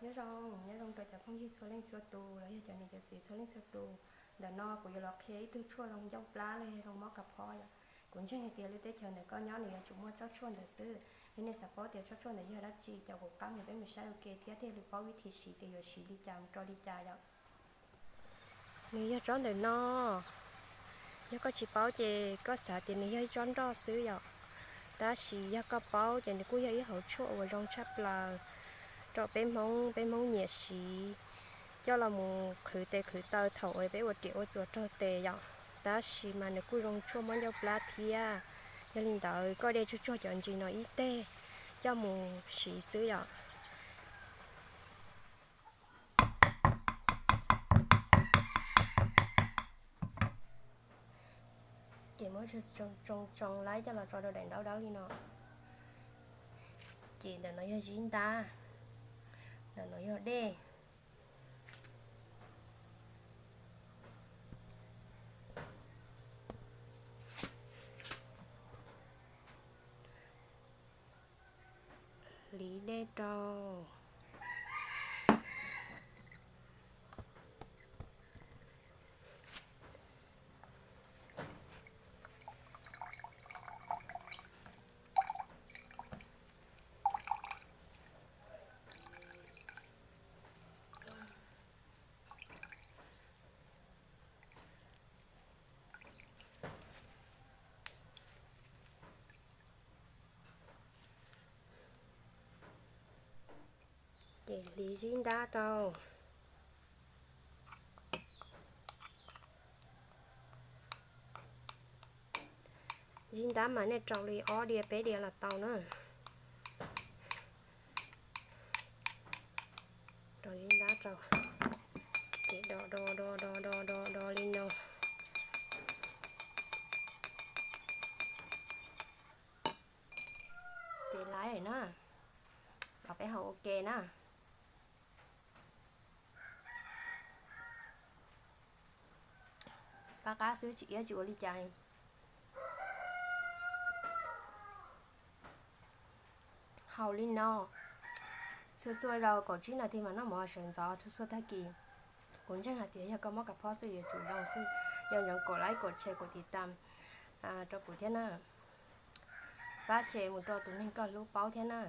Nyob zoo, nyob zoo rau cov phooj ywg txhua leej txhua tus los yog cov niam cov txiv txhua leej txhua tus. Ntawm no kuv yuav los qhia ib tug tshuaj zoo ncauj plab los yog zoo mob kas phob yom. Kuv ntseeg hais tias lub teb chaws ntawm koj nyob nws yuav tsum muaj tsob tshuaj ntawd xwb. Yog nej xav paub tias tsob tshuaj ntawd yog dab tsi, ces kuv qab mus peb mus saib ua ke thiab thiaj li paub vib thib siv tias yuav siv li cas mus rau li cas yom. Nws yog tsob ntawm no. Yog koj tsis paub ces koj xav tias nws yog ib tsob nroj xwb yom. Tab sis yog koj paub ces nws kuj yog ib hauv tshuaj uas zoo tshaj plaws rau peb Hmoob, peb Hmoob nyiam siv coj los mus qhwv tes qhwv taw thaum uas peb ua riam ua txuas raug tes yom. Tab sis mas nws kuj zoo tshuaj mob ncauj plab thiab. Yog li ntawd koj de tsuag tsuag cov ntsis no ib teg coj mus siv xwb yom. Ces muab tsoo tsoo laib coj los tso rau daim ntaub dawb li no. Ces ntawm no yog zib ntab, ntawm no yog dej. Hliv dej rau. Ces hliv zib ntab rau. Zib ntab mas nej rau li ob diav peb diav los tau na. Rau zib ntab rau, ces do do do do do do do li no. Ces laib na, los peb haus ua ke na. Qab qab xwb tsis iab tsis ua li cas. Haus li no txhua txhua zaus kaum tsib nas this mas noj mov sawv ntxov txhua txhua tag kis. Kuv ntseeg hais tias yog koj mob kas phob xwb yuav tsum zoo xwb. Nco ntsoov kaum like, kaum share, kaum tiv tam rau kuv thiab na. Pab share mus rau tus neeg koj hlub paub thiab na.